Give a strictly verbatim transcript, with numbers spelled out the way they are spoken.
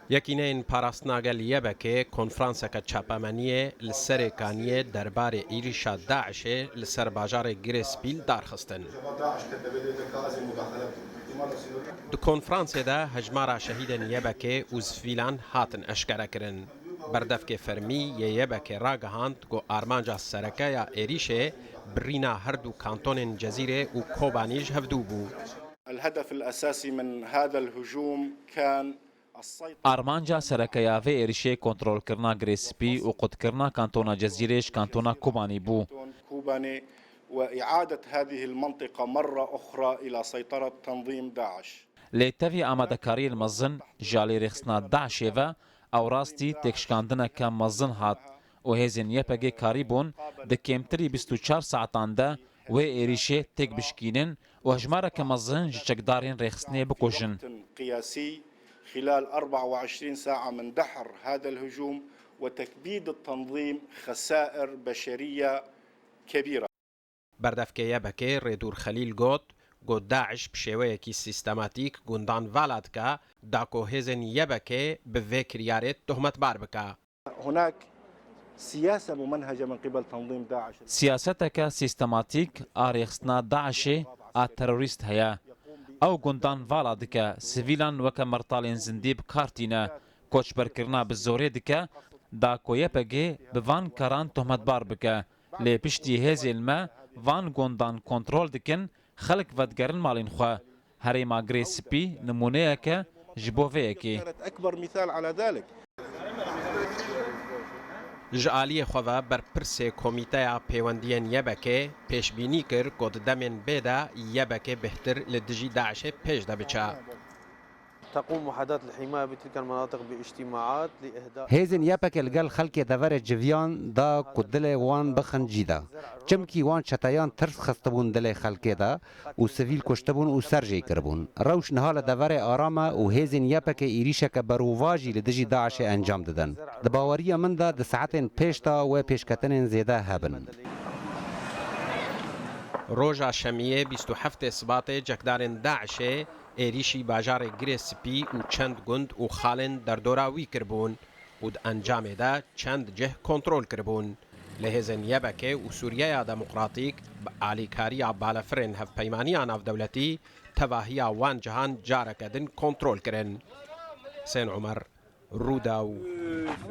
Yekîneyên Parastina Gel Y B K konferanseke çapemeniyê li Serê Kaniyê derbarê êrîşa DAIŞ'ê li ser bajarê Girê Spî li dar xistin. Di konferansê de hejmara şehîdên Y B K û sivîlan hatin eşkerekirin. Berdevkê fermî yê Y B K ragihand ku armanca sereke ya êrîşê birîna her du kantonên Cezîrê û Kobanî ji hevdû bû. الهدف الأساسي من هذا الهجوم كان السيطرة Armanca sereke ya vê êrişê kontrolkirina Girê Spî û qutkirina kantona Cezîrê ji kantona Kobanî bû. Kobanê وإعادة هذه المنطقة مرة أخرى إلى سيطرة تنظيم داعش. Lê tevî amadekariyên mezin ji alî rêxistina DAIŞ'ê ve ew rastî têkşikandineke mezin hat û hêzên Y P G karîbûn di kêmtirî bîst û çar saetan de wê êrîşê têk bişkînin û hejmareke mezin ji çekdarên rêxistinê bikujin. قياسي خلال أربعة وعشرين ساعة من دحر هذا الهجوم وتكبيد التنظيم خسائر بشرية كبيرة. Berdevkê Y B K Rêdûr Xelîl got ku DAIŞ bi şêweyekî sîstematîk gundan vala dike, da ku hêzên Y B K bi vê kiryarê tohmetbar bike. هناك سياسة ممنهجة من قبل تنظيم داعش. Siyaseteke sîstematîk a rêxistina DAIŞ'ê a terorîst heye. Ew gundan vala dike, sivîlan weke mertalên zindî bi kar tîne, koçberkirina bi zorê dike, da ku Y P G bi van karan tohmetbar bike. Lê piştî hêzên me van gundan kontrol dikin, xelk vedigerin malên xwe. Herêma Girê Spî nimûneyek e ji bo vê yekê. كانت أكبر مثال على ذلك. Ji aliyê xwe ve berpirsê Komîteya Pêwendiyên Y B K pêşbînî kir ku di demên bê de Y B K bêhtir li dijî DAIŞ'ê pêş de biçe. تقوم وحدات الحماية بتلك المناطق باجتماعات لإهداء Hêzên Y P G li gel xelkê deverê civiyan da ku dilê wan bixin cî de. Çimkî wan çeteyan tirs xistibûn dilê xelkê de û sivîl kuştibûn û ser jê kiribûn. Rewş niha li deverê aram e û hêzên Y P G êrîşeke berovajî li dijî DAIŞ'ê encam didin. Di baweriya min de di saetên pêş de wê pêşketinên zêde hebin. Roja Şemiyê bîst û heftê Sibatê cekdarên DAIŞ'ê êrîşî bajarê Girê Spî û çend gund û xalên derdora wî kiribûn û di encamê de çend cih kontrol kiribûn. Lê hêzên Y B K û Sûriyeya Demokratîk bi alîkariya balefirên hevpeymaniya navdewletî tevahiya wan cihan careke din kontrol kirin. Husên Omer, Rûdaw.